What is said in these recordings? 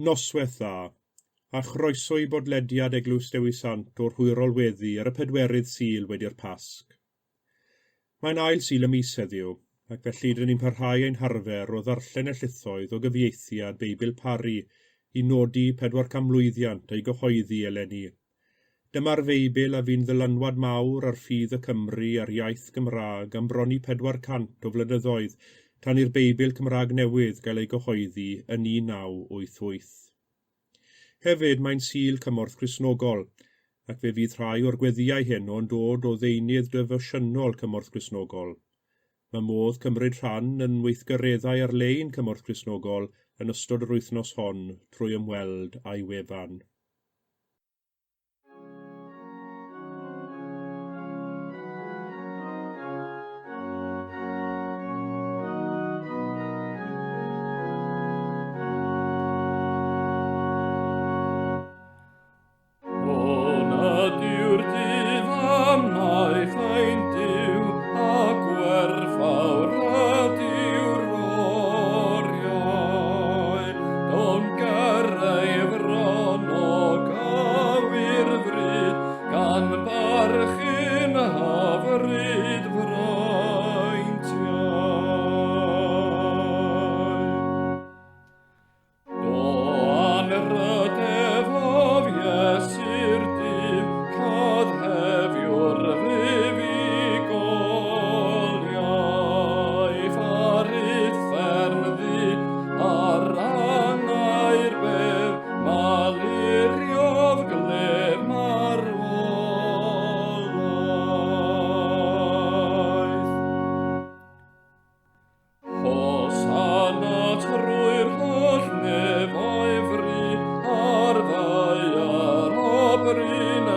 Noswaith dda, a chroeso i bodlediad Eglwys Dewi Sant o'r Hwyrol Weddi ar y pedwerydd Sul wedi'r Pasg. Mae'n ail Sul y mis heddiw, ac felly rydyn ni'n parhau ein harfer o ddarllen y llithoedd o gyfieithiad Beibl Parry i nodi 400 mlwyddiant ei gyhoeddi eleni. Dyma'r Feibl a fu'n ddylanwad mawr ar ffydd y Cymry a'r iaith Gymraeg am bron i 400 o flynyddoedd tan i'r Beibl Cymraeg Newydd gael ei gyhoeddi yn 1988. Hefyd, mae'n Sul Cymorth Cristnogol, ac fe fydd rhai o'r gweddïau heno yn dod o ddeunydd defosiynol Cymorth Cristnogol. Mae modd cymryd rhan yn weithgareddau ar-lein Cymorth Cristnogol yn ystod yr wythnos hon trwy ymweld â'i wefan. Hwn ydyw'r dydd a wnaeth ein Duw, a gwerthfawr ydyw'r oriau. Down ger ei fron o gawyr fryd, gan barchu'n hyfryd freintiau. Do anrhydeddodd Iesu'r dydd, cadhefiwr fuddugoliaeth ar uffern ddu, ar angau'r bedd, maluriodd glef marwolaeth. Hosanna trwy'r holl nefoedd fri, ar ddaear o brin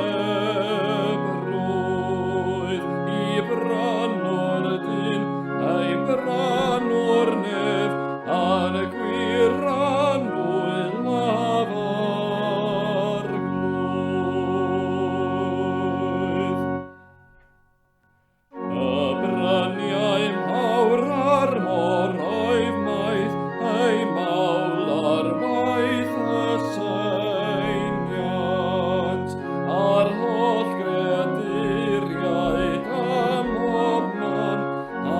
ebrwydd, i brannwr dyn, ei brannwr nef, a'n gwir anwylaf arglwydd. Y bryniau mawr a'r moroedd maith, ei mawl ar waith y seiniant, a'r holl greaduriaid ym mhob man, a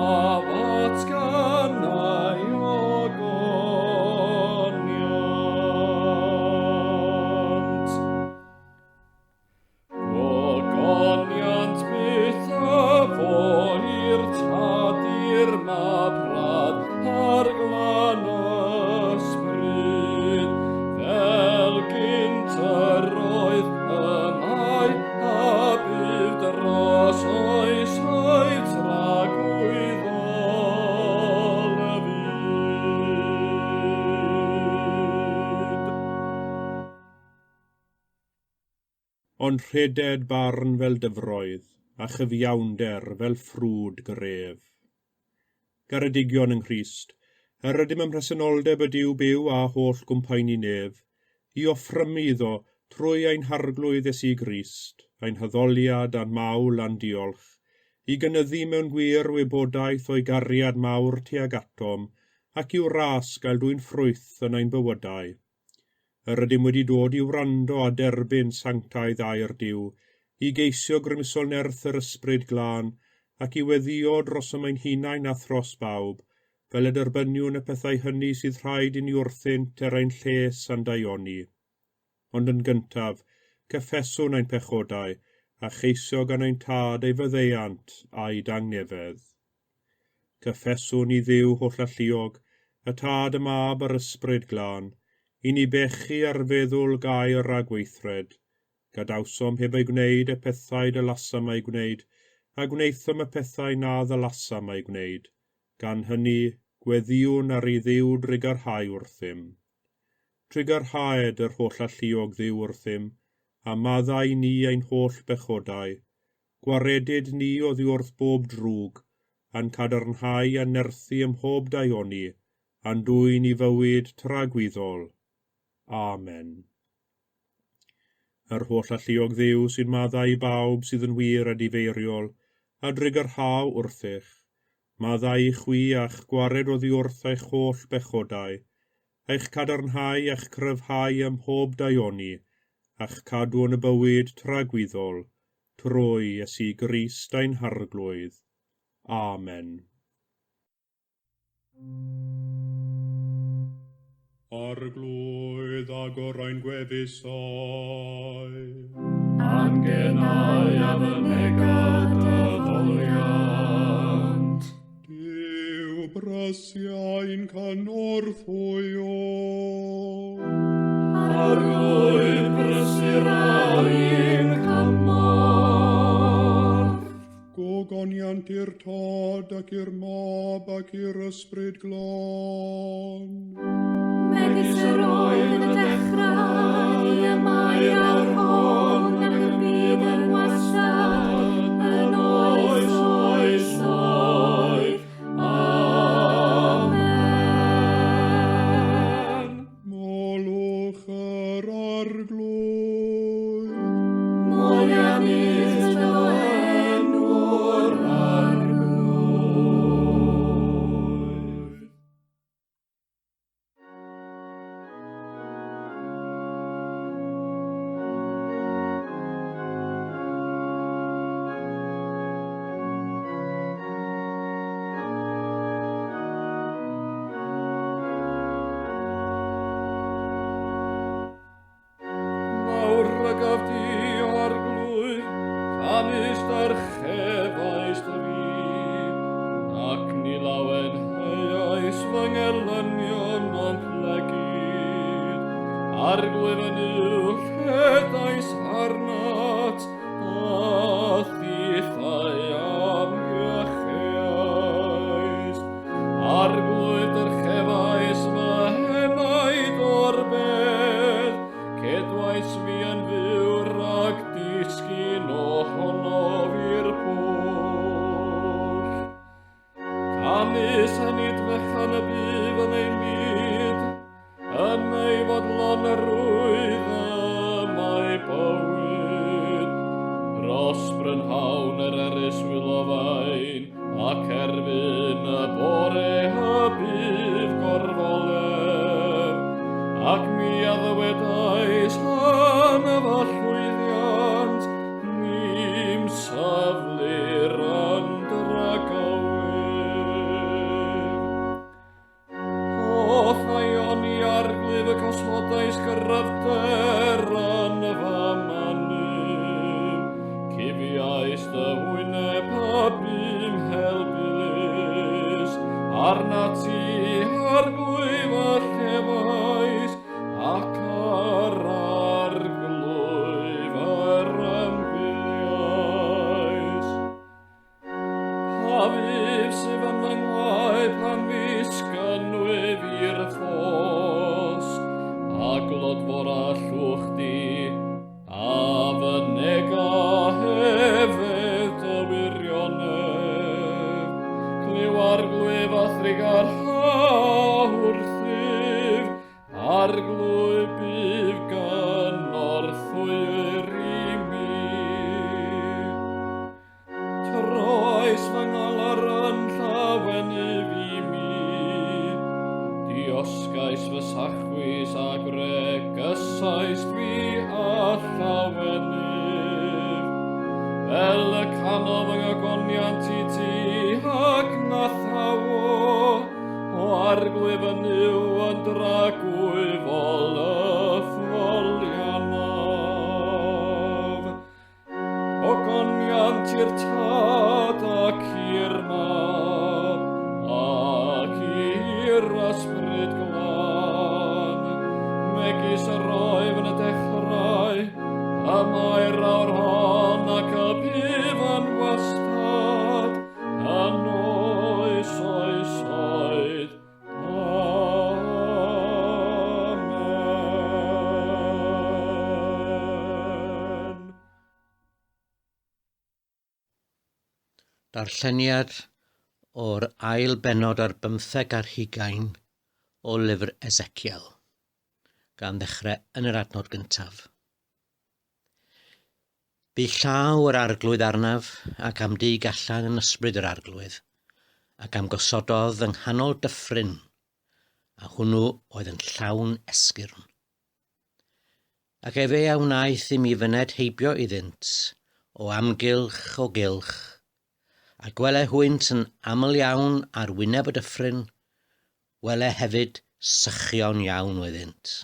ddatganai ogoniant. Gogoniant byth a fo i'r Tad, i'r Mab rhad, a'r Glân Ysbryd, fel gynt yr oedd, y mae, a bydd dros oesoedd tragwyddol y fyd. Ond rheded barn fel dyfroedd, a chyfiawnder fel ffrwd gref. Garedigion yng Nghrist, yr ydym ym mhresenoldeb y Duw byw a holl gwmpaeni nef, i offrymu iddo, trwy ein Harglwydd Iesu Grist, ein haddoliad a'n mawl a'n diolch, i gynyddu mewn gwir wybodaeth o'i gariad mawr tuag atom, ac i'w ras gael dwyn ffrwyth yn ein bywydau. Yr ydym wedi dod i wrando a derbyn sanctaidd air Duw, i geisio grymusol nerth yr Ysbryd Glân, ac i weddïo drosom ein hunain a thros bawb, fel y derbyniwn y pethau hynny sydd rhaid i ni wrthynt er ein lles a'n daioni. Ond yn gyntaf, cyffeswn ein pechodau, a cheisio gan ein Tad ei faddeuant a'i dangnefedd. Cyffeswn i Dduw hollalluog, y Tad, y Mab a'r Ysbryd Glân, i ni bechu ar feddwl, gair a gweithred. Gadawsom heb eu gwneud y pethau dylasam eu gwneud, a gwnaethom y pethau na ddylasam eu gwneud. Gan hynny, gweddïwn ar i Dduw drugarhau wrthym. Trugarhaed yr hollalluog Dduw wrthym, a maddau i ni ein holl bechodau, Gwaredid ni oddiwrth bob drwg, a'n cadarnhau a nerthu ym mhob daioni, a'n dwyn i fywyd tragwyddol. Amen. Yr Holl-alluog Dduw sy'n maddau i bawb sydd yn wir a difeiriol, a drugarhau wrthych, maddau i chwi a'ch gwared oddiwrth eich holl bechodau, eich cadarnhau a'ch cryfhau ym mhob daioni, a'ch cadw yn y bywyd tragwyddol, trwy Iesu Grist ein Harglwydd. Amen. Arglwydd, agor ein gwefusau. A'n genau a fynega dy foliant. Duw brysiau'n cynorthwyo. Arglwydd brysur ein cymorth. Gogoniant i'r Tad ac i'r Mab ac i'r Ysbryd Glân. Megis yr oedd yn y dechrau, y mae awr hon, ac y bydd yn wastad, yn oes oesoedd. Amen. Molwch yr Arglwydd. Moliannus fo enw'r Arglwydd. Mawr rygaf di, Arglwydd, canys dyrchefaist fi, ac ni lawenheuais fy ngelynion o'm plegid. Arglwydd yn uwch rhedais arnat, a thithau am iacheuaist. Arglwydd dyrchefais fy henaid o'r bedd, cedwais fi yn fyw rhag disgyn ohonof i'r pwll. Canys nid fechan y bydd yn ei lid, yn ei fodlonrwydd y mae bywyd. Dros brynhawn yr erys wylofain, ac erbyn y bore y bydd gorfoledd. Ac mi a ddywedais am fy llwyddiant, ni'm saflir yn dragywydd. O'th daioni Arglwydd y gosodais gryfder yn fy manyf. Cuddiais dy wyneb a bum helbulus. Arnat ti, Arglwydd, a llefais, ac ar Arglwydd yr ymbiliais. Pa fudd sydd yn fy ngwae pan ddisgynwyf i'r ffos, a glodfor a llwch di, a fynega hefyd dy wirionedd. Clyw Arglwydd a thrugarha wrthyf, Arglwydd bydd gynorthwyr i mi. Troes fy ngalar yn llawenydd i mi. Diosgais fy sachwys a gwregysais fi a llawenydd. Fel y canodd fy ngogoniant i ti ac na thawo, o Arglwydd fy Nuw yn dragwyfol y ffoliannaf. Ogoniant i'r Tad ac i'r Mab ac i'r Ysbryd Glân, megis yr oedd yn y dechrau, y mae'r awr hon ac y bydd yn wastad, yn oes oesoedd. Amen. Darlleniad o'r ail bennod ar bymtheg ar hugain o lyfr Ezekiel, gan ddechrau yn yr adnod gyntaf. Bu llaw yr Arglwydd arnaf, ac am dug allan yn ysbryd yr Arglwydd, ac am gosododd yng nghanol dyffryn, a hwnnw oedd yn llawn esgyrn. Ac efe a wnaeth i mi fyned heibio iddynt, o amgylch o gylch, a gwele hwynt yn aml iawn ar wyneb y dyffryn, wele hefyd sychion iawn oeddynt.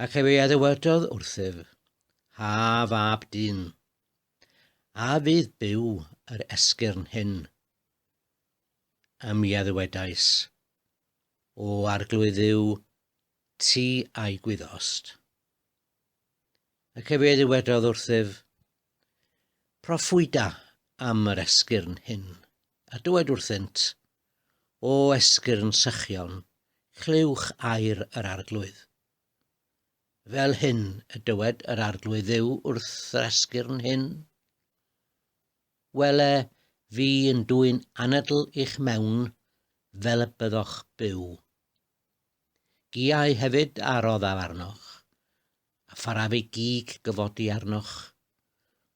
Ac efe a ddywedodd wrthyf, Ha, fab dyn, a fydd byw yr esgyrn hyn? A mi a ddywedais, O Arglwydd Dduw, ti a'i gwyddost. Ac efe ddywedodd wrthyf, Proffwyda am yr esgyrn hyn, a dywed wrthynt, O esgyrn sychion, clywch air yr Arglwydd. Fel hyn y dywed yr Arglwydd Dduw wrth yr esgyrn hyn. Wele, fi yn dwyn anadl i'ch mewn, fel y byddoch byw. Giau hefyd a roddaf arnoch, a pharaf ei gig gyfodi arnoch.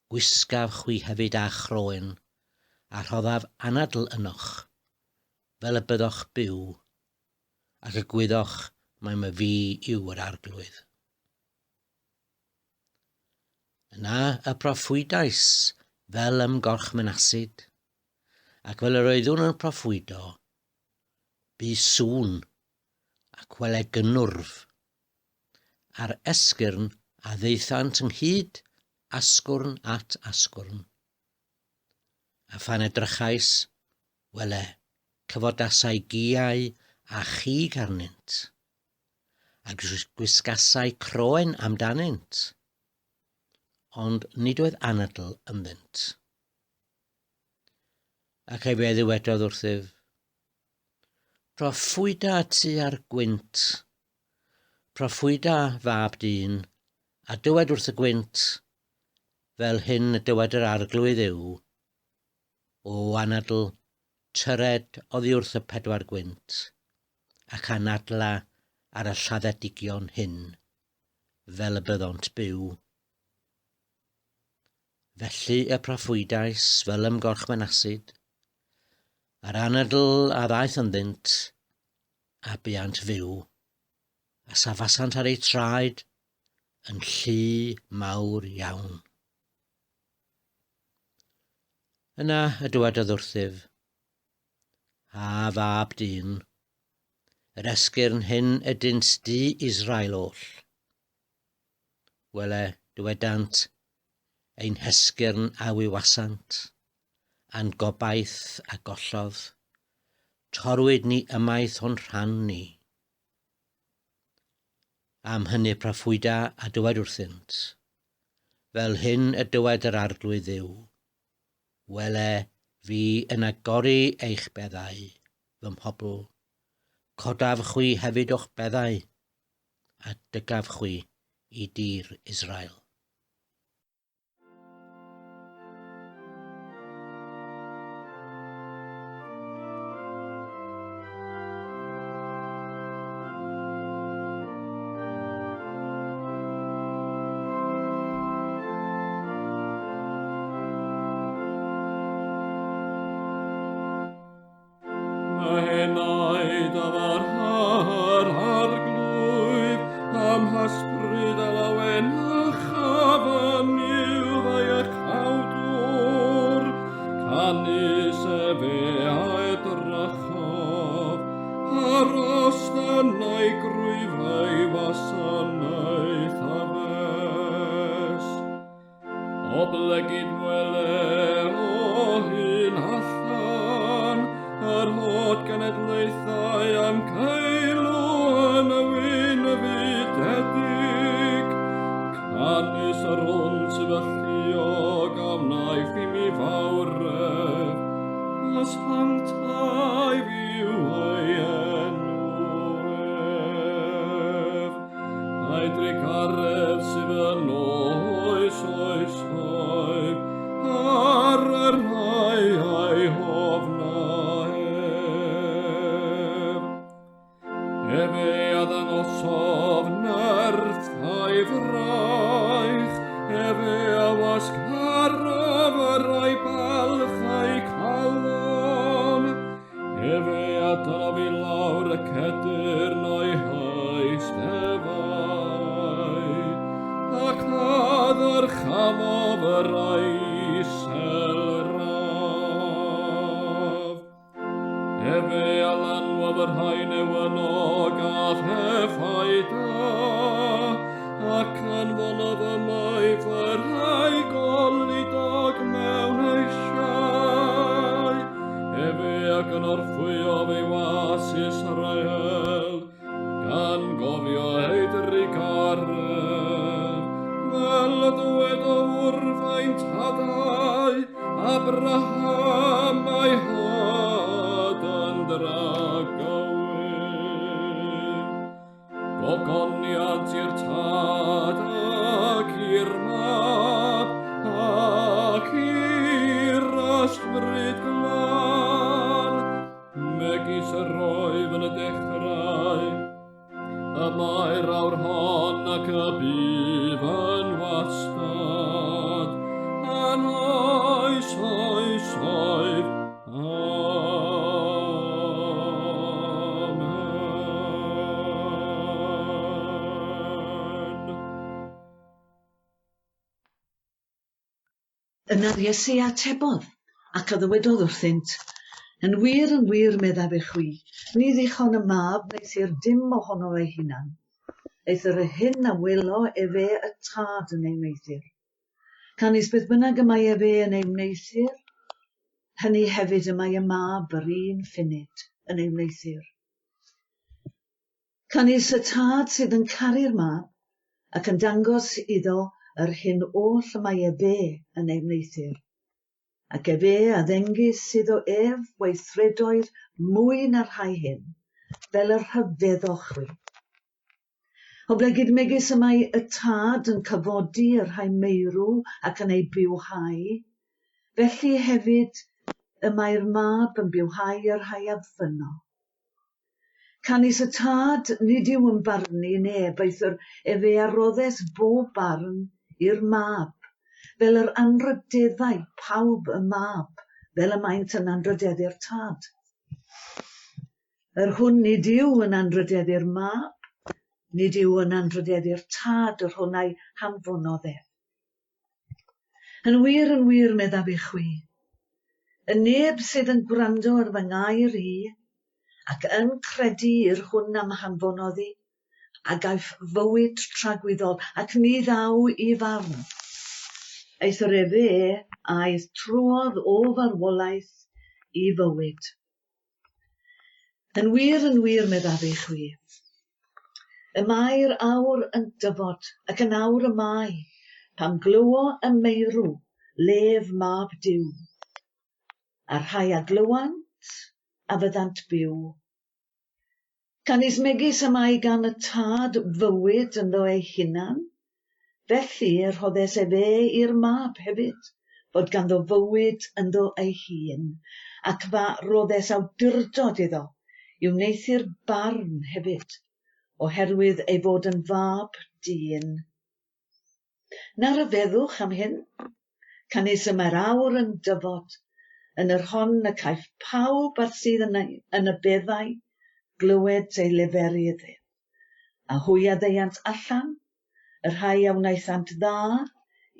Gwisgaf chwi hefyd â chroen, a rhoddaf anadl ynoch, fel y byddoch byw, ac y gwyddoch mai myfi yw yr Arglwydd. Yna y proffwydais fel ymgorchmynasid, ac fel yr oeddwn yn proffwydo, bu sŵn ac wele gynnwrf, a'r esgyrn a ddaethant ynghyd asgwrn at asgwrn. A phan edrychais, wele, cyfodasai giau a chig arnynt, a gwisgasai croen amdanynt, ond nid oedd anadl ynddynt. Ac efe ddywedodd wrthyf, Proffwyda tua'r gwynt, proffwyda fab dyn, a dywed wrth y gwynt, fel hyn y dywed yr arglwydd yw, O anadl, tyred oddi wrth y pedwar gwynt, ac anadla ar y lladdedigion hyn, fel y byddont byw. Felly y proffwydais fel ymgorchmynasid, a'r anadl a ddaeth ynddynt, a buant fyw, a safasant ar eu traed yn llu mawr iawn. Yna y dywedodd wrthyf, A fab dyn, yr esgyrn hyn ydynt du Israel oll. Wele, dywedant, ein hesgyrn a wywasant, a'n gobaith a gollodd. Torwyd ni ymaith o'n rhan ni. Am hynny proffwyda a dywed wrthynt, Fel hyn y dywed yr Arglwydd Dduw, Wele, fi yn agori eich beddau, fy mhobl, codaf chwi hefyd o'ch beddau, a dygaf chwi i dir Israel. Mae henaid a farha'r arglwydd, am hysbryd a lawenychaf yn yw fy iachawdwr. Canys efe a edrychodd ar ostynau grwyf ei wasanaeth a fes. Oblegid wele o hyn allan, yr holl genedlaethau am cael yn y wyn fydedig. Canys yr hwn sydd alluog a wnaeth i mi fawredd, a sanctaidd yw ei enw ef. A'i drugaredd sydd yn oes oesoedd, ar y rhai a'i hofna ef. Efe a ddangosodd nerth a'i fraich, efe a wasgarodd y rhai balch a'i calon. Efe a dynnodd i lawr y yno gath effaith ac anfonodd ymaith y rhai goludog mewn eisiau. Efe ac yn orffwyodd ei was Israel, gan gofio ei drugaredd, fel y dywedodd wrth ein tadau, Abraham a'i had yn dragywydd. Gogoniant i'r Tad ac i'r Mab ac i'r Ysbryd Glân, megis yr oedd yn y dechrau, y mae'r awr hon ac y bydd yn wastad, yn oes oesoedd. Amen. Yna'r Iesu atebodd, ac a ddywedodd wrthynt, Yn wir, yn wir, meddaf i chwi, ni ddichon y mab wneuthur dim ohono ei hunan, eithr yr hyn a welo efe y tad yn ei wneuthur. Canys beth bynnag y mae efe yn ei wneuthur, hynny hefyd y mae y mab yr un ffunud yn ei wneuthur. Canys y tad sydd yn caru'r mab, ac yn dangos iddo yr hyn oll y mae efe yn ei wneuthur. Ac efe a ddengys iddo ef weithredoedd mwy na'r rhai hyn, fel y rhyfeddoch chwi. Oblegid megis y mae y tad yn cyfodi y rhai meirw ac yn eu bywhau, felly hefyd y mae'r mab yn bywhau y rhai a fynno. Canys y tad nid yw yn barnu neb, eithr efe a roddes bob barn i'r mab, fel yr anrhydeddau pawb y mab, fel y maent yn anrhydeddu'r tad. Yr hwn nid yw yn anrhydeddu'r mab, nid yw yn anrhydeddu'r tad yr hwn a'i hanfonodd ef. Yn wir, yn wir, meddaf i chwi, y neb sydd yn gwrando ar fy ngair i, ac yn credu i'r hwn am hanfonodd i, a gaiff fywyd tragwyddol, ac ni ddaw i farn. Eithr efe aeth trwodd o farwolaeth i fywyd. Yn wir, yn wir, meddaf i chwi, y mae'r awr yn dyfod, ac yn awr y mae, pam glywo y meirw lef mab Duw, a'r rhai a glywant a fyddant byw. Canys megis y mae gan y tad fywyd ynddo ei hunan, felly y rhoddes efe i'r mab hefyd, fod ganddo fywyd ynddo ei hun, ac fa roddes awdurdod iddo i wneuthur barn hefyd, oherwydd ei fod yn fab dyn. Na ryfeddwch am hyn, canys y mae'r awr yn dyfod, yn yr hon y caiff pawb a'r sydd yn y beddau glywed ei leferydd ef. A hwy a ddeuant allan, y rhai a wnaethant dda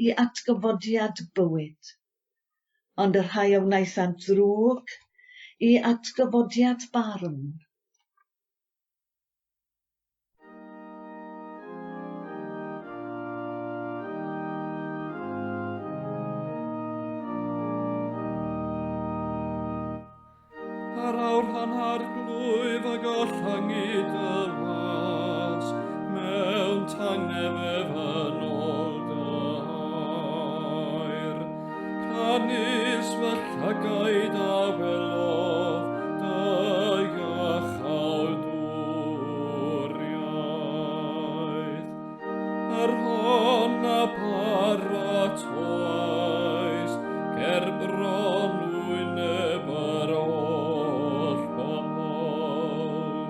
i atgyfodiad bywyd, ond y rhai a wnaethant ddrwg i atgyfodiad barn. Ar awr han arglwydd a gollangu dy was, mewn tangnefedd yn ôl dy air. Canys fy llygaid a welodd dy iachawdwriaeth. Yr hon a paratoais ger bron wyneb yr holl bobl,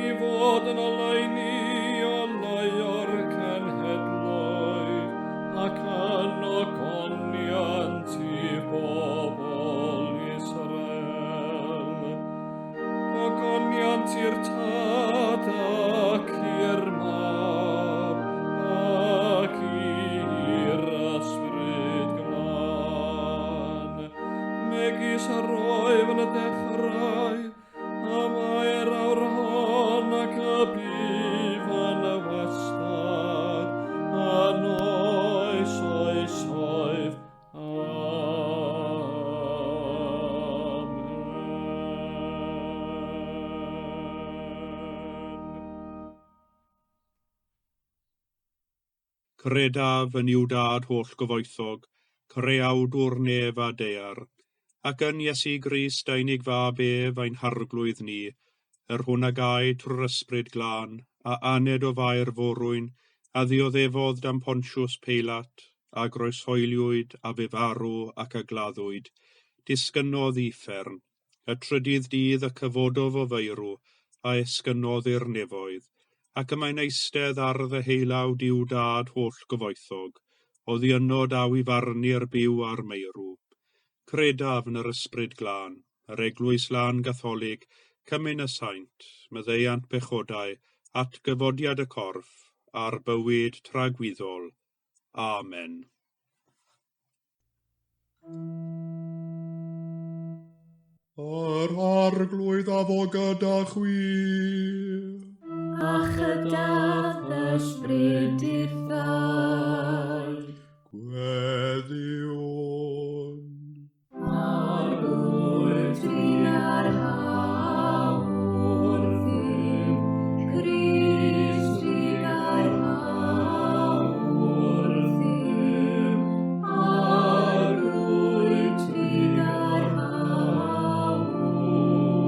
i fod yn oleuni oleuo'r cenhedloedd, ac yn ogoniant i bobl Israel. Ogoniant i'r Tad ac i'r Mab ac i'r Ysbryd Glân, megis yr oedd yn y dechrau, y mae'r awr hon Credaf yn Nuw Dad holl-gyfoethog, creawdwr nef a daear, ac yn Iesu Grist ei unig fab ef ein harglwydd ni, yr hwn a gaed trwy'r Ysbryd Glân, a aned o Fair Forwyn, a ddioddefodd dan Pontius Peilat, a groeshoeliwyd, a fu farw ac a gladdwyd, disgynnodd i uffern, y trydydd dydd y cyfododd o feirw, a esgynnodd i'r nefoedd, ac y mae'n eistedd ar ddeheulaw Duw Dad holl-gyfoethog, oddi yno daw i farnu'r byw a'r meirw. Credaf yn yr Ysbryd Glân, yr Eglwys Lân Gatholig, cymun y saint, maddeuant pechodau, atgyfodiad y corff, a'r bywyd tragwyddol. Amen. Yr Arglwydd a fo gyda chwi. A chyda ysbryd dithau. Gweddïwn. Arglwydd trugarha wrthym, Crist trugarha wrthym, Arglwydd trugarha wrthym.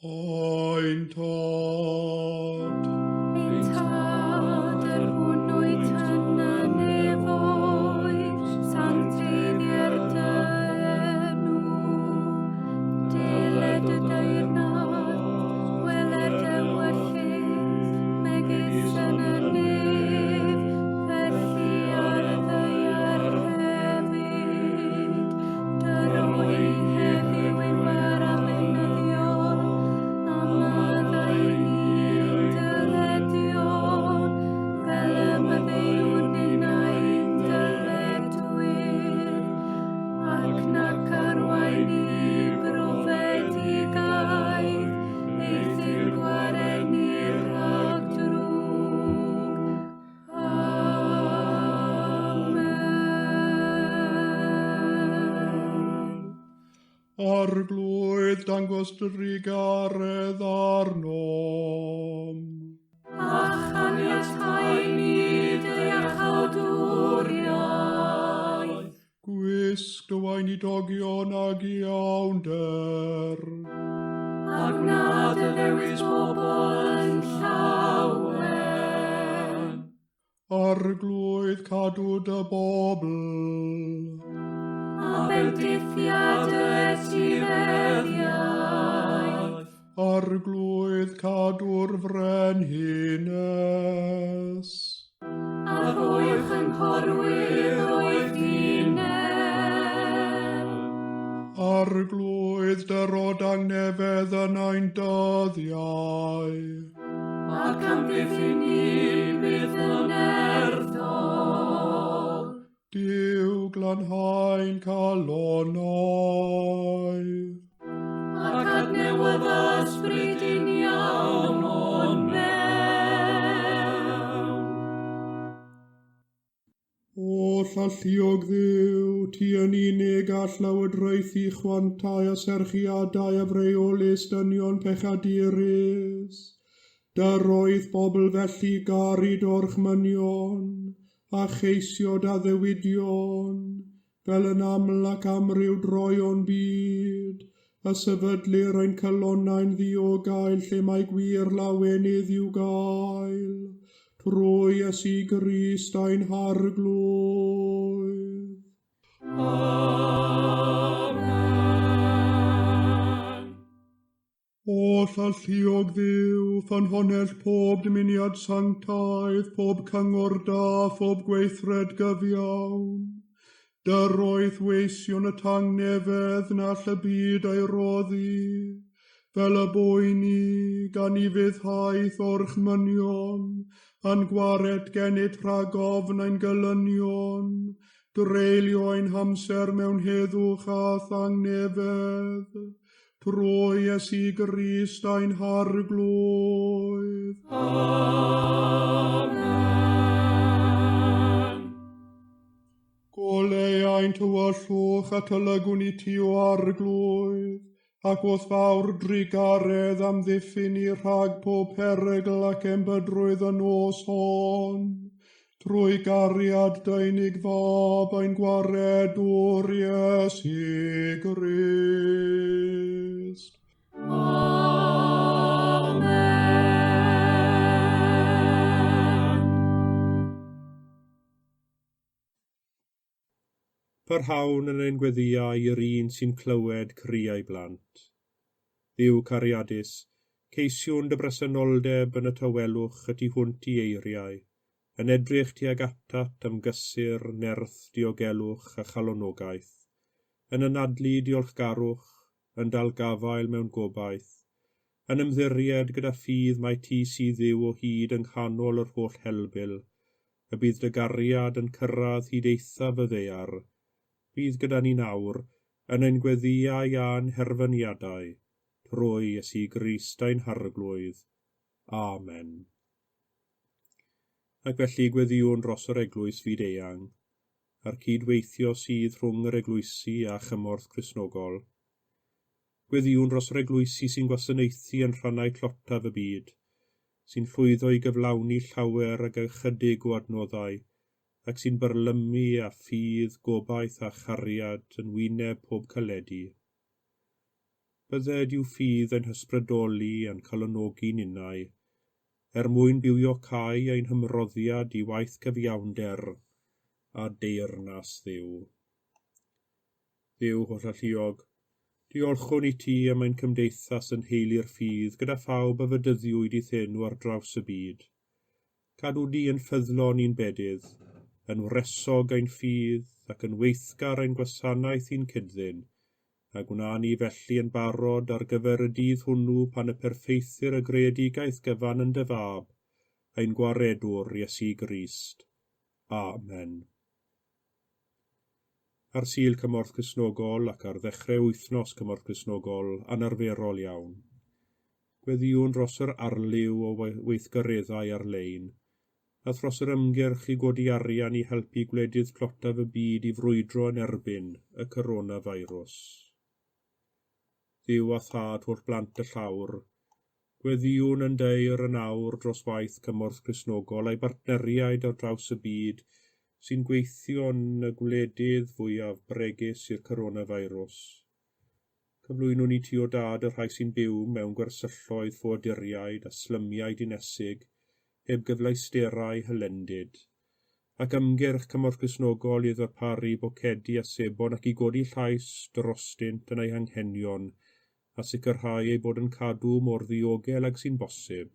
Ein Tad. Ein Tad, yr hwn wyt yn y nefoedd, sancteiddier dy enw. Deled y deyrnas, gweler dy ewyllys, megis yn y nef, felly ar y ddaear hefyd. Dyro i heddiw ein bara beunyddiol, a maddau i ni ein dyledion, fel y maddeuwn ninnau i'n dyledwyr, ac nac arwain ni i brofedigaeth, eithr gwared ni rhag drwg. Amen. Arglwydd, dangos drugaredd arnom. A chaniatáu ni dy iachawdwriaeth. Gwisg dy weinidogion ag iawnder. A gwna dy ddewis bobl yn llawen. Arglwydd, cadw dy bobl. A bendithia dy etifeddiaeth. Arglwydd, cadw'r frenhines. A rhoi chynghorwyr oedd dineb. Arglwydd, dyro dangnefedd yn ein dyddiau. Ac amddiffyn ni byth yn nerthol. Duw, glanhau'n calonnau. Ac adnewydda ysbryd uniawn o'n mewn. Oll alluog Dduw, ti yn unig all lywodraethu chwantau a serchiadau afreolus dynion pechadurus. Dyroedd bobl felly garu dorchmynion, a cheisio addewidion, fel yn aml ac amryw droeon byd, a sefydlir ein calonnau'n ddiogel lle mae gwir lawenydd i'w gael, trwy Iesu Grist ein Harglwydd. Amen. Oll alluog Dduw, ffynhonnell pob dymuniad sanctaidd, pob cyngor da, phob gweithred gyfiawn. Dyroedd weision y tangnefedd na all y byd ei roddi, fel y boeni gan i fuddhaeth orchmynion, a'n gwared gennyt rhag ofn ein gelynion, dreulio ein hamser mewn heddwch a thangnefedd, trwy Iesu Grist ein Harglwydd. Amen. Goleuai'n tywyllwch a tylygwn i ti o Arglwydd, Ac wrth fawr drugaredd amddiffyn ni rhag pob perygl ac enbydrwydd y nos hon, trwy gariad dy unig Fab ein Gwaredwr Iesu Grist. Amen. Parhawn yn ein gweddïau i'r un sy'n clywed criau blant. Dduw cariadus, ceisiwn dy bresenoldeb yn y tawelwch y tu hwnt i eiriau, yn edrych tuag atat am gysur, nerth, diogelwch a chalonogaeth, yn anadlu diolchgarwch, yn dal gafael mewn gobaith, yn ymddiried gyda ffydd mai ti sydd Dduw o hyd yng nghanol yr holl helbul, y bydd dy gariad yn cyrraedd hyd eithaf y ddaear. Bydd gyda ni nawr, yn ein gweddïau a'n herfyniadau, trwy Iesu Grist ein Harglwydd. Amen. Ac felly gweddïwn dros yr Eglwys fyd-eang, a'r cyd-weithio sydd rhwng yr eglwysi a chymorth Cristnogol. Gweddïwn dros yr eglwysi sy'n gwasanaethu yn rhannau tlotaf y byd, sy'n llwyddo i gyflawni llawer ag ychydig o adnoddau, ac sy'n byrlymu â ffydd, gobaith a chariad yn wyneb pob caledi. Bydded i'w ffydd ein hysbrydoli a'n calonogi ninnau, er mwyn bywiocáu ein hymroddiad i waith cyfiawnder a deyrnas Dduw. Dduw hollalluog, diolchwn i ti am ein cymdeithas yn nheulu'r ffydd gyda phawb a fedyddiwyd i'th enw ar draws y byd. Cadw ni yn ffyddlon i'n bedydd, yn wresog ein ffydd ac yn weithgar ein gwasanaeth i'n cyd-ddyn, a gwna ni felly yn barod ar gyfer y dydd hwnnw pan y perffeithir y greadigaeth gyfan yn dy Fab, ein Gwaredwr, Iesu Grist. Amen. Ar Sul Cymorth Cristnogol ac ar ddechrau wythnos Cymorth Cristnogol anarferol iawn. Gweddïwn dros yr arlliw o weithgareddau ar-lein, a thros yr ymgyrch i godi arian i helpu gwledydd tlotaf y byd i frwydro yn erbyn y coronavirus. Dduw a Thad holl blant y llawr, gweddïwn yn daer yn awr dros waith Cymorth Cristnogol a'i bartneriaid ar draws y byd sy'n gweithio yn y gwledydd fwyaf bregus i'r coronavirus. Cyflwynwn i ti o Dad y rhai sy'n byw mewn gwersylloedd ffoaduriaid a slymiau dinesig heb gyfleusterau hylendid, ac ymgyrch Cymorth Cristnogol i ddarparu bocedi a sebon ac i godi llais drostynt yn eu hanghenion a sicrhau eu bod yn cadw mor ddiogel ag sy'n bosib,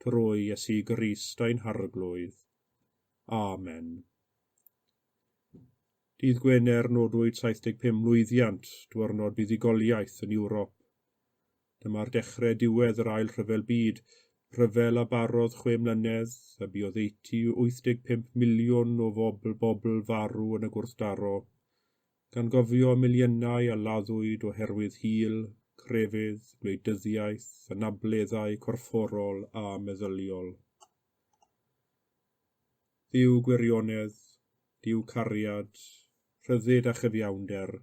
trwy Iesu Grist ein Harglwydd. Amen. Dydd Gwener nodwyd 75 mlwyddiant diwrnod buddugoliaeth yn Ewrop. Dyma'r dechrau diwedd yr Ail Rhyfel Byd, rhyfel a barodd 6 mlynedd a bu oddeutu 85 miliwn o fobl bobl farw yn y gwrthdaro, gan gofio miliynau a laddwyd oherwydd hil, crefydd, gwleidyddiaeth, anableddau corfforol a meddyliol. Dduw gwirionedd, Duw cariad, rhyddid a chyfiawnder.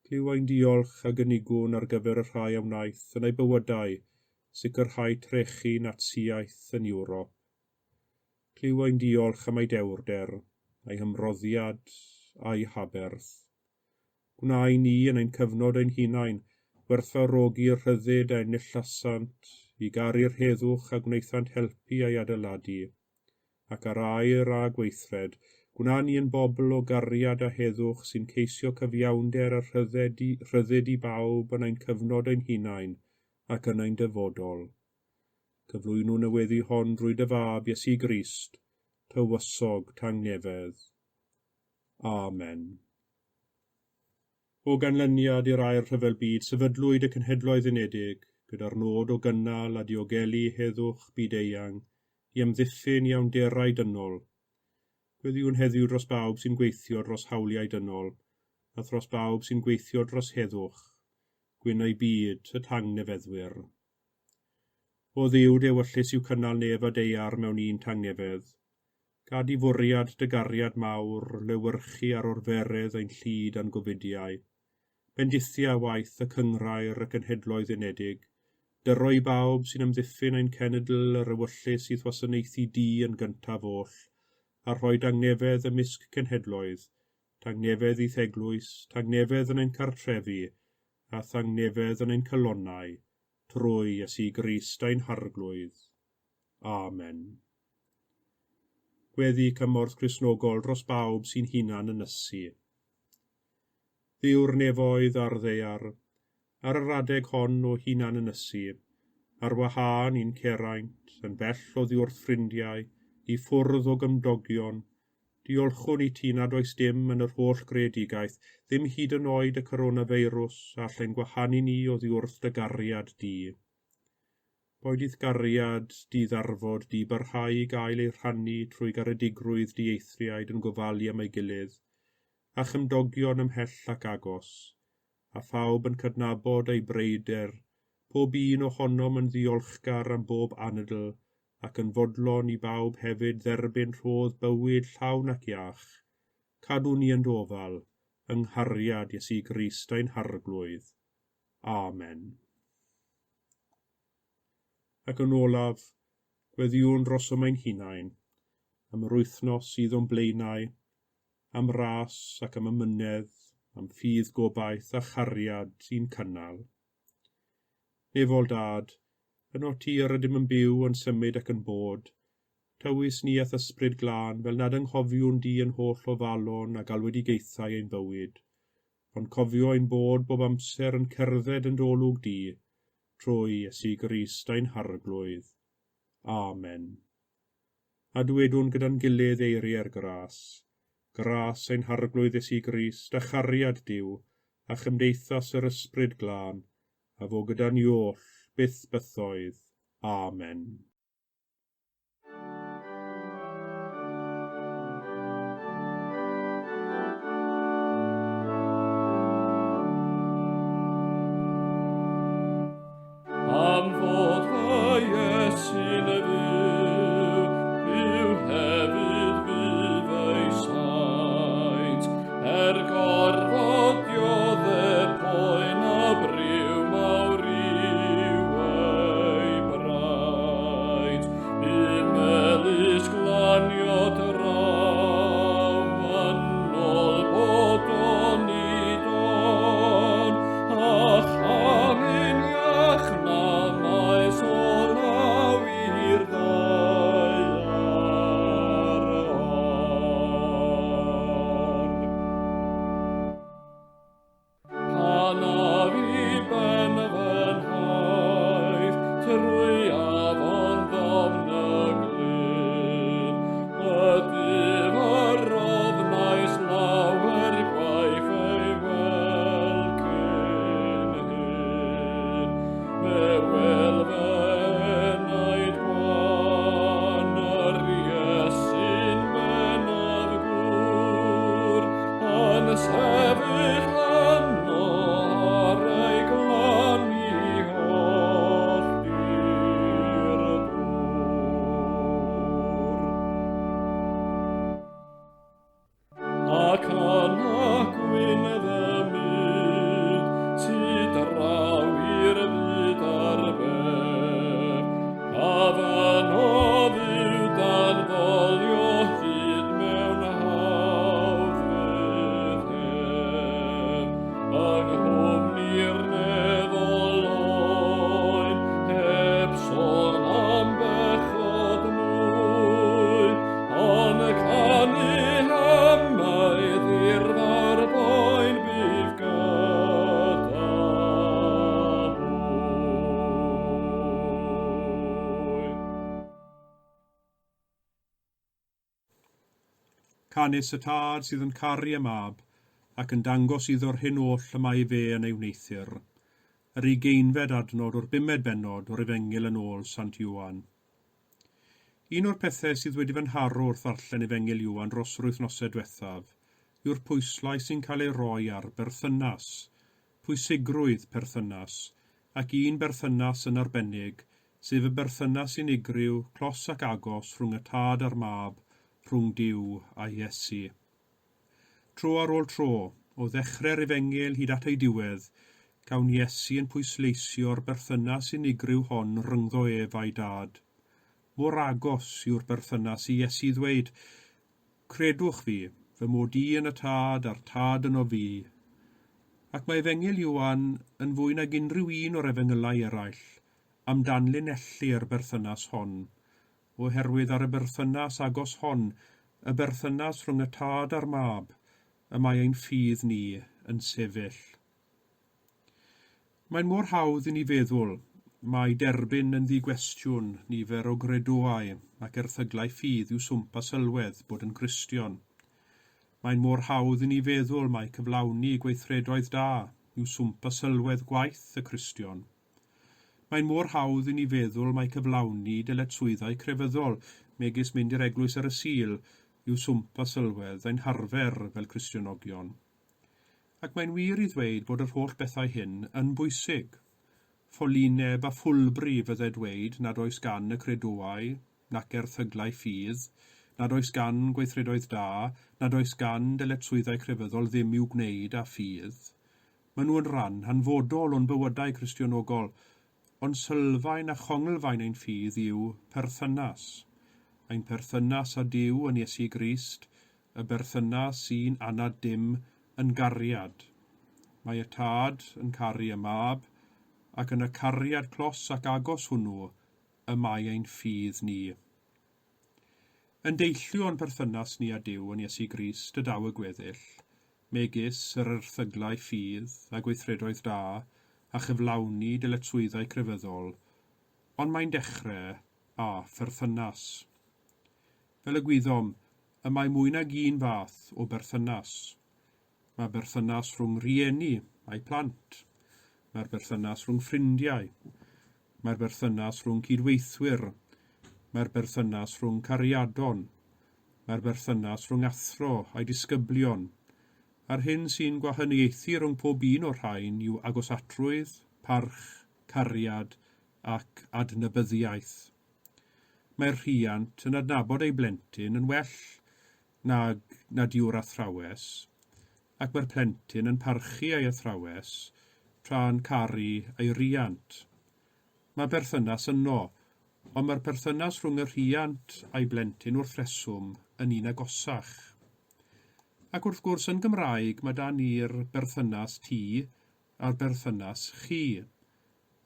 Clyw ein diolch a gynigwn ar gyfer y rhai a wnaeth yn eu bywydau sicrhau trechu Natsïaeth yn Ewrop. Clyw ein diolch am ei dewrder, ei hymroddiad a'i haberth. Gwna i ni yn ein cyfnod ein hunain werthfawrogi'r rhyddid a enillasant i garu'r heddwch a gwnaethant helpu ei adeiladu. Ac ar air a gweithred, gwna ni yn bobl o gariad a heddwch sy'n ceisio cyfiawnder a rhyddid i bawb yn ein cyfnod ein hunain ac yn ein dyfodol. Cyflwynwn y weddi hon drwy dy Fab, Iesu Grist, Tywysog tangnefedd. Amen. O ganlyniad i'r Ail Rhyfel Byd, sefydlwyd y Cenhedloedd Unedig gyda'r nod o gynnal a diogelu heddwch byd-eang i amddiffyn iawnderau dynol. Gweddïwn heddiw dros bawb sy'n gweithio dros hawliau dynol, a thros bawb sy'n gweithio dros heddwch, gwyn eu byd, y tangnefeddwyr. O Dduw, dy ewyllys yw cynnal nef a daear mewn un tangnefedd. Gad i fwriad dy gariad mawr lewyrchu ar orferedd ein llid a'n gofidiau. Bendithia waith y Cynghrair y Cenhedloedd Unedig. Dyro i bawb sy'n amddiffyn ein cenedl yr ewyllys i'th wasanaethu di yn gyntaf oll, a rhoi dangnefedd ymysg cenhedloedd, tangnefedd i'th eglwys, tangnefedd yn ein cartrefi, a thangnefedd yn ein calonnau, trwy Iesu Grist ein Harglwydd. Amen. Gweddi cymorth Cristnogol dros bawb sy'n hunan ynysu. Dduw'r nefoedd a'r ddaear, ar yr adeg hon o hunan ynysu, ar wahân i'n ceraint, yn bell oddi wrth ffrindiau, i ffwrdd o gymdogion, diolchwn i ti nad oes dim yn yr holl greadigaeth, ddim hyd yn oed y coronafeirws, a all ein gwahanu ni oddi wrth dy gariad di. Boed i'th gariad di ddarfod di barhau i gael ei rhannu trwy garedigrwydd dieithriaid yn gofalu am ei gilydd, a chymdogion ymhell ac agos, a phawb yn cydnabod ei breuder, pob un ohonom yn ddiolchgar am bob anadl, ac yn fodlon i bawb hefyd dderbyn rhodd bywyd llawn ac iach. Cadw ni yn d'ofal, yng nghariad Iesu Grist ein Harglwydd. Amen. Ac yn olaf, gweddïwn drosom ein hunain, am yr wythnos sydd o'n blaenau, am ras ac am amynedd, am ffydd gobaith a chariad i'n cynnal. Nefol Dad, yno ti yr ydym yn byw, yn symud ac yn bod. Tywys ni a'th ysbryd glân, fel nad anghofiwn di yn holl ofalon a galwedigaethau ein bywyd, ond cofio ein bod bob amser yn cerdded yn dy olwg di, trwy Iesu Grist ein Harglwydd. Amen. A dywedwn gyda'n gilydd eiriau'r gras. Gras ein Harglwydd Iesu Grist, a chariad Duw, a chymdeithas yr Ysbryd Glân, a fo gyda ni oll, byth bythoedd. Amen. Am fod fy Iesu'n fyw, byw hefyd fydd ei saint, er gorfod diodde poen a briw mawr yw ei braint. Bydd melys glanio draw yn ôl bod o'n i don, a chanu'n iach na maes o law i'r ddaear hon. Pan af i ben fy nhaith trwy afon ddofn y glyn, y dyf yr ofnais lawer gwaith ei wel cyn hyn. Fe wel fy enaid gwan yr Iesu'n bennaf gŵr, yn sefyll yno ar ei glan i holl dir y dŵr. Ac yna gwyn fy myd, tu draw i'r byd ar beth, a fyno fyw dan folio hyd mewn hawdd fydd hef, yng nghwmni'r nefol oen, heb sôn am bechod mwy, ond canu hymaith i'r fawr boen bydd gyda hwy. Canys y Tad sydd yn caru y Mab, ac yn dangos iddo'r hyn oll y mae fe yn ei wneuthur. Yr ugeinfed adnod o'r bumed bennod o'r Efengyl yn ôl Sant Ioan. Un o'r pethau sydd wedi fy nharo wrth ddarllen Efengyl Ioan dros yr wythnosau diwethaf yw'r pwyslais sy'n cael ei roi ar berthynas, pwysigrwydd perthynas, ac un berthynas yn arbennig, sef y berthynas unigryw, clos ac agos rhwng y Tad a'r Mab, rhwng Duw a Iesu. Tro ar ôl tro, O ddechrau'r Efengyl hyd at ei diwedd, cawn Iesu yn pwysleisio'r berthynas unigryw hon rhyngddo ef a'i Dad. Mor agos yw'r berthynas i Iesu ddweud, Credwch fi, fy mod i yn y Tad a'r Tad yno fi. Ac mae Efengyl Ioan yn fwy nag unrhyw un o'r efengylau eraill am danlinellu'r berthynas hon, oherwydd ar y berthynas agos hon, y berthynas rhwng y Tad a'r Mab, y mae ein ffydd ni yn sefyll. Mae'n mor hawdd i ni feddwl mai derbyn yn ddi-gwestiwn nifer o gredoau ac erthyglau ffydd yw swmp a sylwedd bod yn Gristion. Mae'n mor hawdd i ni feddwl mai cyflawni gweithredoedd da yw swmp a sylwedd gwaith y Cristion. Mae'n mor hawdd i ni feddwl mai cyflawni dyletswyddau crefyddol, megis mynd i'r eglwys ar y Sul, yw swmp a sylwedd ein harfer fel Cristionogion. Ac mae'n wir i ddweud bod yr holl bethau hyn yn bwysig. Ffolineb a ffwlbri fydde dweud nad oes gan y credoau, nac erthyglau ffydd, nad oes gan gweithredoedd da, nad oes gan dyletswyddau crefyddol ddim i'w gwneud â ffydd. Maen nhw yn rhan hanfodol o'n bywydau Cristionogol, ond sylfaen a chonglfaen ein ffydd yw perthynas. Ein perthynas â Duw yn Iesu Grist, y berthynas sy'n anad dim yn gariad. Mae y Tad yn caru y Mab, ac yn y cariad clos ac agos hwnnw y mae ein ffydd ni. Yn deillio o'n perthynas ni â Duw yn Iesu Grist y daw y gweddill, megis yr erthyglau ffydd a gweithredoedd da a chyflawni dyletswyddau crefyddol, ond mae'n dechrau â pherthynas. Fel y gwyddom, y mae mwy nag un fath o berthynas. Mae berthynas rhwng rhieni a'u plant. Mae'r berthynas rhwng ffrindiau. Mae'r berthynas rhwng cydweithwyr. Mae'r berthynas rhwng cariadon. Mae'r berthynas rhwng athro a'i disgyblion. A'r hyn sy'n gwahaniaethu rhwng pob un o'r rhain yw agosatrwydd, parch, cariad ac adnabyddiaeth. Mae'r rhiant yn adnabod ei blentyn yn well nag nad yw'r athrawes, ac mae'r plentyn yn parchu ei athrawes tra'n caru ei riant. Mae berthynas yno, ond mae'r perthynas rhwng y rhiant a'i blentyn wrth reswm yn un agosach. Ac wrth gwrs yn Gymraeg mae 'da ni'r berthynas ti a'r berthynas chi.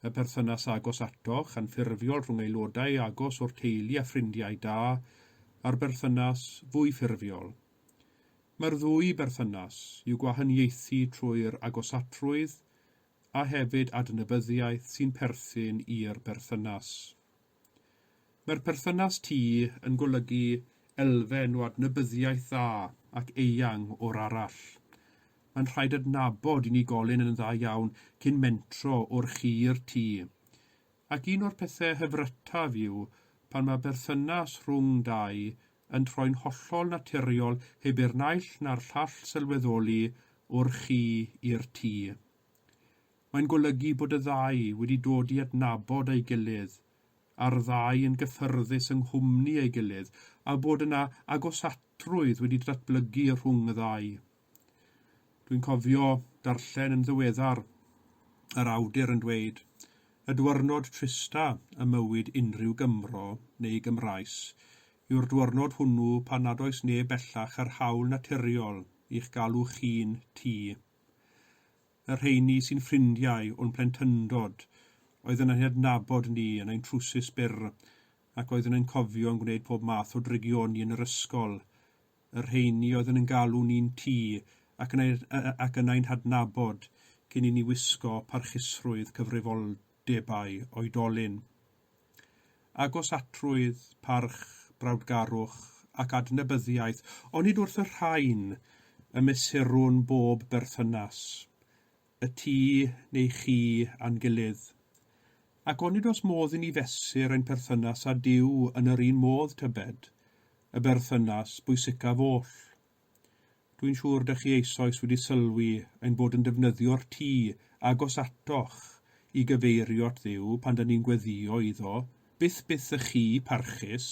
Y perthynas agos atoch, anffurfiol rhwng aelodau agos o'r teulu a ffrindiau da, a'r berthynas fwy ffurfiol. Mae'r ddwy berthynas i'w gwahaniaethu trwy'r agosatrwydd a hefyd adnabyddiaeth sy'n perthyn i'r berthynas. Mae'r perthynas ti yn golygu elfen o adnabyddiaeth dda ac eang o'r arall. Mae'n rhaid adnabod unigolyn yn dda iawn cyn mentro o'r chi i'r ti. Ac un o'r pethau hyfrytaf yw pan mae berthynas rhwng dau yn troi'n hollol naturiol heb i'r naill na'r llall sylweddoli o'r chi i'r ti. Mae'n golygu bod y ddau wedi dod i adnabod ei gilydd, a'r ddau yn gyffyrddus yng nghwmni ei gilydd, a bod yna agosatrwydd wedi datblygu rhwng y ddau. Dwi'n cofio darllen yn ddiweddar yr awdur yn dweud, y dwyrnod trista ym mywyd unrhyw Gymro neu Gymraes yw'r dwyrnod hwnnw pan nad oes neb bellach â'r hawl naturiol i'ch galw chi'n ti. Y rheini sy'n ffrindiau o'n plentyndod, oedd yn ein hadnabod ni yn ein trwsus byr ac oedd yn ein cofio yn gwneud pob math o drygioni yn yr ysgol, y rheini oedd yn ein galw ni'n ti ac yn ein, ac yn ein hadnabod cyn i ni wisgo parchusrwydd cyfrifoldebau oedolyn. Agosatrwydd, parch, brawdgarwch ac adnabyddiaeth, onid wrth y rhain y mesurwn bob berthynas, y ti neu chi a'n gilydd? Ac onid oes modd i ni fesur ein perthynas â Duw yn yr un modd, tybed, y berthynas bwysicaf oll? Dwi'n siŵr dych chi eisoes wedi sylwi ein bod yn defnyddio'r ti agos atoch i gyfeirio at Dduw pan dyn ni'n gweddïo iddo, byth byth y chi parchus,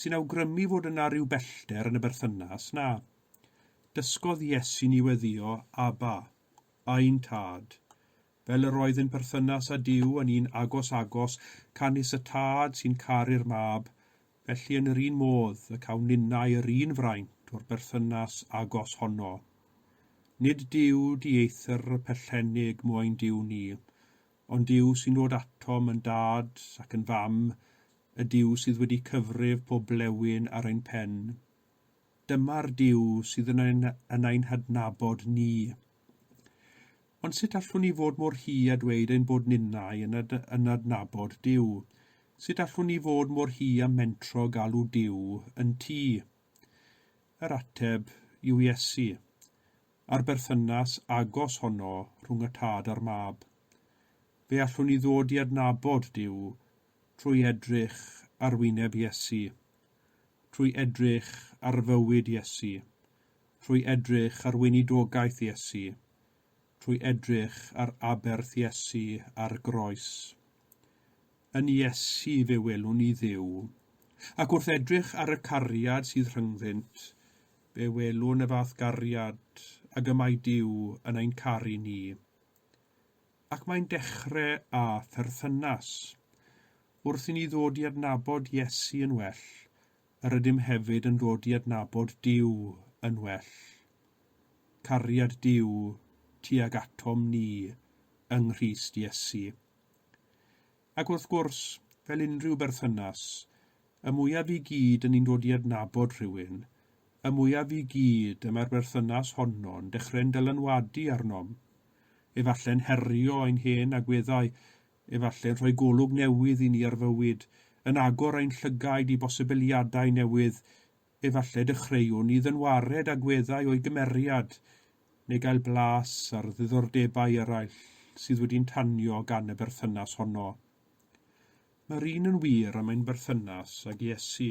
sy'n awgrymu fod yna ryw bellter yn y berthynas, na. Dysgodd Iesu ni weddio, Abba, ein tad. Fel yr oedd yn perthynas â Duw yn un agos-agos, canys y tad sy'n caru'r mab, felly yn yr un modd y cawn ninnau yr un fraint o'r berthynas agos honno. Nid Duw dieithr pellennig mo ein Duw ni, ond Duw sy'n dod atom yn dad ac yn fam, y Duw sydd wedi cyfrif pob blewyn ar ein pen. Dyma'r Duw sydd yn ein, yn ein hadnabod ni. Ond sut allwn ni fod mor hi a dweud ein bod ninnau yn, ad, yn adnabod Duw? Sut allwn ni fod mor hi a mentro galw Duw yn tŷ? Yr ateb yw Iesu, a'r berthynas agos honno rhwng y tad a'r mab. Fe allwn ni ddod i adnabod Duw trwy edrych ar wyneb Iesu. Trwy edrych ar fywyd Iesu, trwy edrych ar weinidogaeth Iesu, trwy edrych ar aberth Iesu ar groes. Yn Iesu fe welwn ni Dduw, ac wrth edrych ar y cariad sydd rhyngddynt, fe welwn y fath gariad ag y mae Duw yn ein caru ni. Ac mae'n dechrau â pherthynas. Wrth i ni ddod i adnabod Iesu yn well, yr ydym hefyd yn dod i adnabod Duw yn well. Cariad Duw tuag atom ni yng Nghrist Iesu. Ac wrth gwrs, fel unrhyw berthynas, y mwyaf i gyd yn ni'n dod i adnabod rhywun, y mwyaf i gyd y mae'r berthynas honno'n dechrau'n dylanwadu arnom. Efallai'n herio ein hen agweddau, Efallai'n rhoi golwg newydd i ni ar fywyd, yn agor ein llygaid i bosibiliadau newydd, efallai dechreuwn ni ddynwared agweddau o'i gymeriad, neu gael blas ar ddiddordebau eraill sydd wedi'n tanio gan y berthynas honno. Mae'r un yn wir am ein berthynas ag Iesu.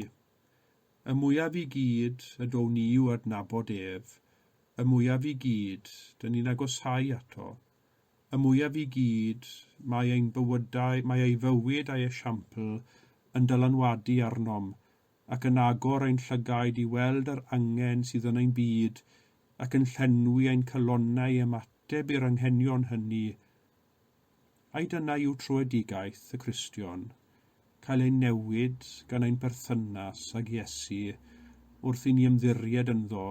Y mwyaf i gyd y down ni i'w adnabod ef, y mwyaf i gyd dyn ni'n agosáu ato. Y mwyaf i gyd, mae ein bywydau, mae ei fywyd a'i esiampl yn dylanwadu arnom ac yn agor ein llygaid i weld yr angen sydd yn ein byd ac yn llenwi ein calonnau i ymateb i'r anghenion hynny. Ai dyna yw tröedigaeth y Cristion, cael ein newid gan ein perthynas ag Iesu wrth i ni ymddiried ynddo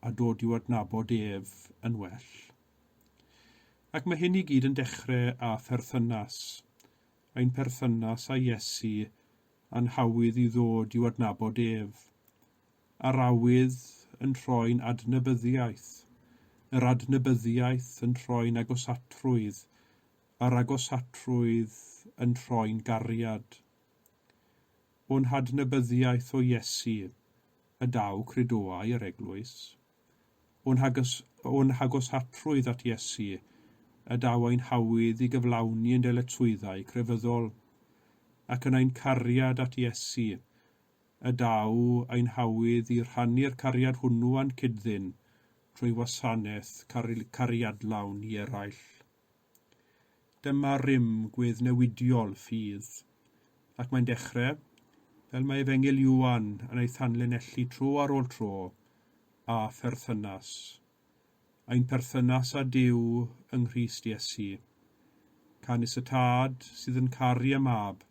a dod i'w adnabod ef yn well? Ac mae hyn i gyd yn dechrau â pherthynas, ein perthynas â Iesu a'n hawydd i ddod i'w adnabod ef, a'r awydd yn troi'n adnabyddiaeth, yr adnabyddiaeth yn troi'n agosatrwydd, a'r agosatrwydd yn troi'n gariad. O'n hadnabyddiaeth o Iesu y daw credoau yr eglwys. O'n hagos, o'n hagosatrwydd at Iesu, y daw ein hawydd i gyflawni ein dyletswyddau crefyddol, ac yn ein cariad at Iesu, y daw ein hawydd i rhannu'r cariad hwnnw â'n cyd-ddyn trwy wasanaeth cariadlawn i eraill. Dyma rym gweddnewidiol ffydd. Ac mae'n dechrau, fel mae Efengyl Ioan yn ei thanlinellu tro ar ôl tro, â pherthynas. Ein perthynas â Duw yng Nghrist Iesu. Canys y Tad sydd yn caru y Mab,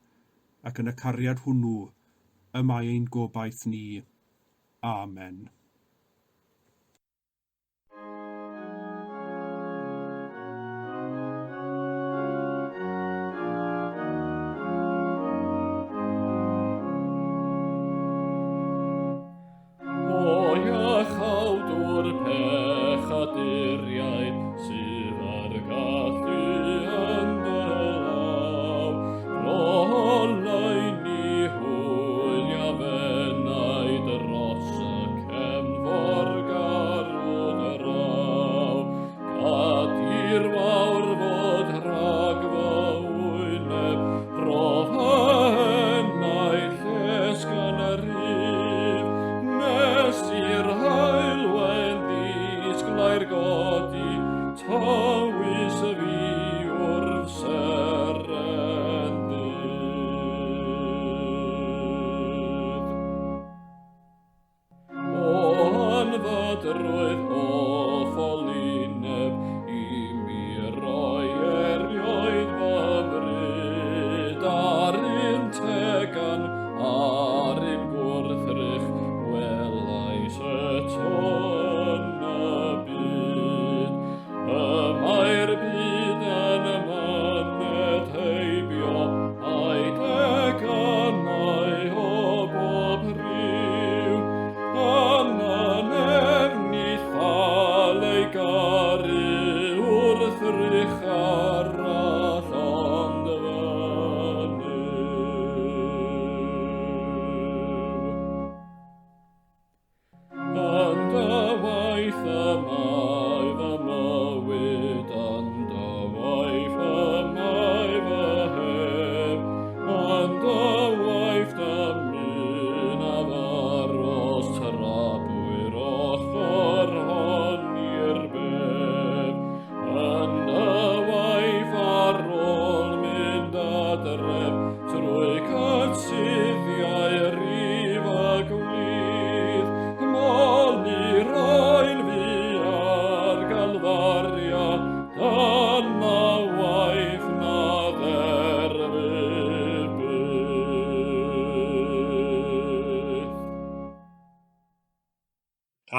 ac yn y cariad hwnnw y mae ein gobaith ni. Amen. O iachawdwr pechaduriaid sydd ar gallu yn dy law, rho oleuni hwyl a fenai dros y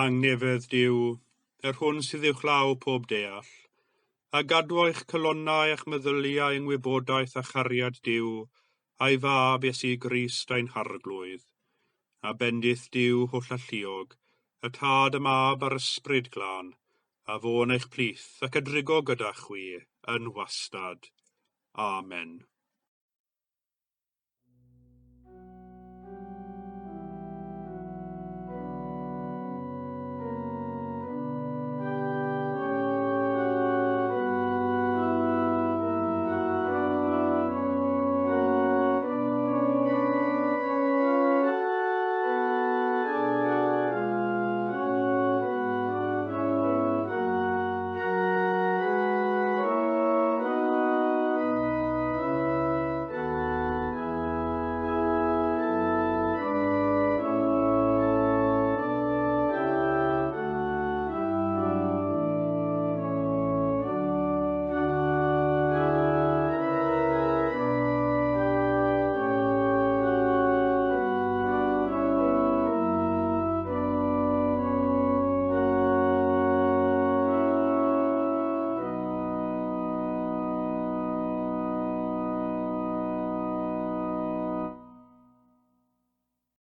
Tangnefedd Duw, yr hwn sydd uwchlaw pob deall, a gadwo eich calonnau a'ch meddyliau yng ngwybodaeth a chariad Duw, a'i fab Iesu Grist ein harglwydd. A bendith Duw holl alluog, y Tad y Mab a'r Ysbryd Glân, a fo yn eich plith ac a drigo gyda chwi yn wastad. Amen.